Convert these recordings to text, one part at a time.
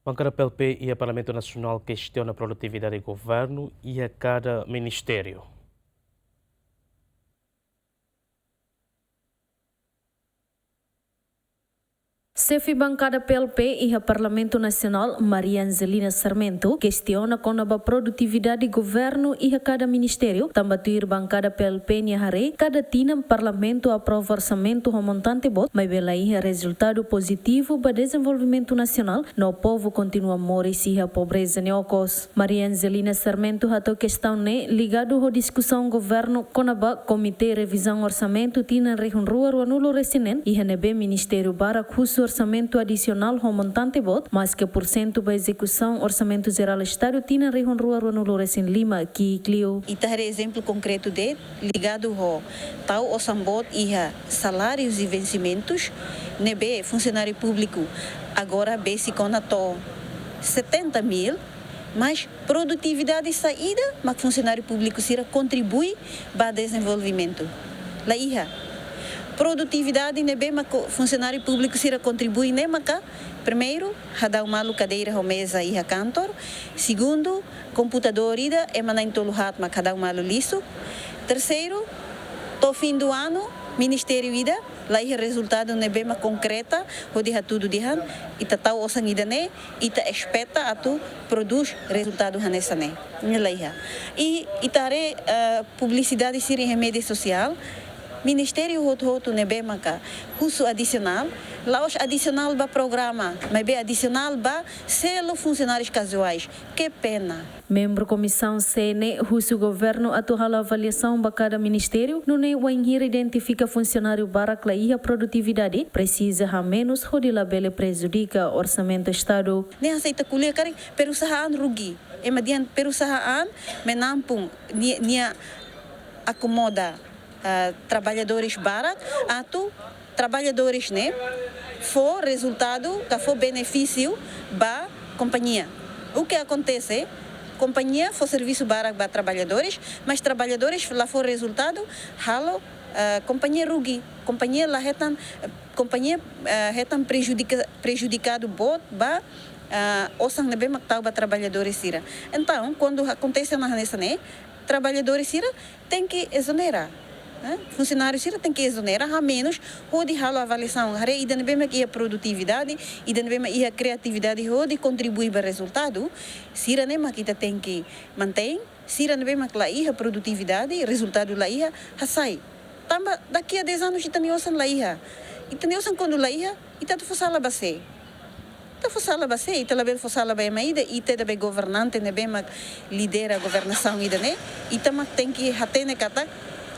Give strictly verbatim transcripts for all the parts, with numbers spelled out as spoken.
Bankada P L P iha Parlamentu Nasionál kestiona produtividade governu iha kada ministériu. Xefe bankada P L P iha Parlamentu Nasionál, Maria Angelina Sarmento, kestiona kona-ba produtividade governu iha kada ministériu, tanba tuir bankada P L P nia haree, kada tinan Parlamentu aprova orsamentu ho montante boot, maibé la iha rezultadu pozitivu ba dezenvolvimentu nasionál, no povu kontinua moris iha pobreza nia okos. Maria Angelina Sarmento hato'o kestaun ne'e ligadu ho diskusaun governu kona-ba Komité Revizaun Orsamentu tinan rihun rua ruanulu resin neen, iha ne'ebé ministériu barak husu orsamentu adisionál ho montante boot, maske porsentu ba ezekusaun Orsamentu Jerál Estadu tinan rihun rua ruanulu resin lima ki'ik liu. Ita haree ezemplu konkretu de'it ligadu ho tau osan boot iha salárius e vensimentus, ne'ebé funsionáriu públiku agora besik ona to'o setenta mil, mas produtividade saida mak funsionáriu públiku sira kontribui ba dezenvolvimentu? La iha. Produtividade ne'ebé mak ko-, funsionáriu públiku sira kontribui ne'e maka, primeiru, hadau malu kadeira ho meza iha kantor. Segundu, komputadór ida ema na'in-tolu haat mak hadau malu lixu. Terseiru, to'o fim do ano, ministériu ida la iha rezultadu ne'ebé mak konkreta hodi hatudu dehan, ita tau osan ida-ne'e, ita espeta atu prodús rezultadu hanesan ne'e. Ne'e la iha. I ita haree, eh, publisidade sira iha média sosiál, ministériu hotu-hotu ne'ebé maka husu adisionál, la'ós adisionál ba programa, maibé adisionál ba selu funsionárius kazuais. Que pena. Membru Komisaun C N E husu governu atu halo avaliasaun ba kada ministériu, nune'e wainhira identifika funsionáriu barak la iha produtividade, presiza hamenus hodi labele prejudika orsamentu Estadu. Ne'e hanesan ita ko'alia karik perusahaan rugi. Ema dehan perusahaan menampung nia, nia akomoda, ah, traballadores barak, atu traballadores ne'e fó rezultadu ka fó benefísiu ba kompañia. O que acontece, kompañia fó servisu barak ba traballadores, mas traballadores la fó rezultadu, halo, ah, kompañia rugi, kompañia la hetan, kompañia, ah, hetan prejudika-, prejudikadu boot ba, ah, osan ne'ebé mak tau ba traballadores sira. Entaun, kuandu akontese ona hanesan ne'e, traballadores sira tenke ezonera, eh? Funsionáriu sira tenke ezonera, hamenus hodi halo avaliasaun. Haree ida ne'ebé mak iha produtividade, ida ne'ebé mak iha kriatividade hodi kontribui ba rezultadu, sira-ne'e mak ita tenke mantein, sira ne'ebé mak la iha produtividade, rezultadu la iha, hasai. Tanba daqui a dez anos ita-nia osan la iha. Ita-nia osan kuandu la iha, ita atu fó sala ba sé? Ita fó sala ba sé? Ita labele fó sala ba ema ida, ita ida be governante ne'ebé mak lidera governasaun ida-ne'e, ita mak tenke hatene katak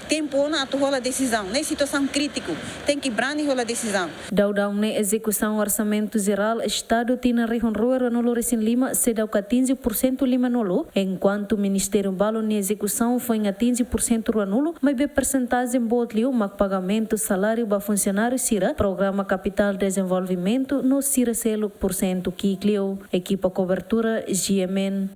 tempu ona atu hola desizaun, ne'e situasaun krítiku, tenke brani hola desizaun. Daudaun ne'e ezekusaun Orsamentu Jerál Estadu tinan rihun rua ruanulu resin lima seidauk atinje porsentu limanulu, enkuantu ministériu balu nia ezekusaun foin atinje porsentu ruanulu, maibé persentajen boot liu mak pagamentu saláriu ba funsionáriu sira, programa kapitál dezenvolvimentu no sira seluk porsentu ki'ik liu. Ekipa kobertura, G M N.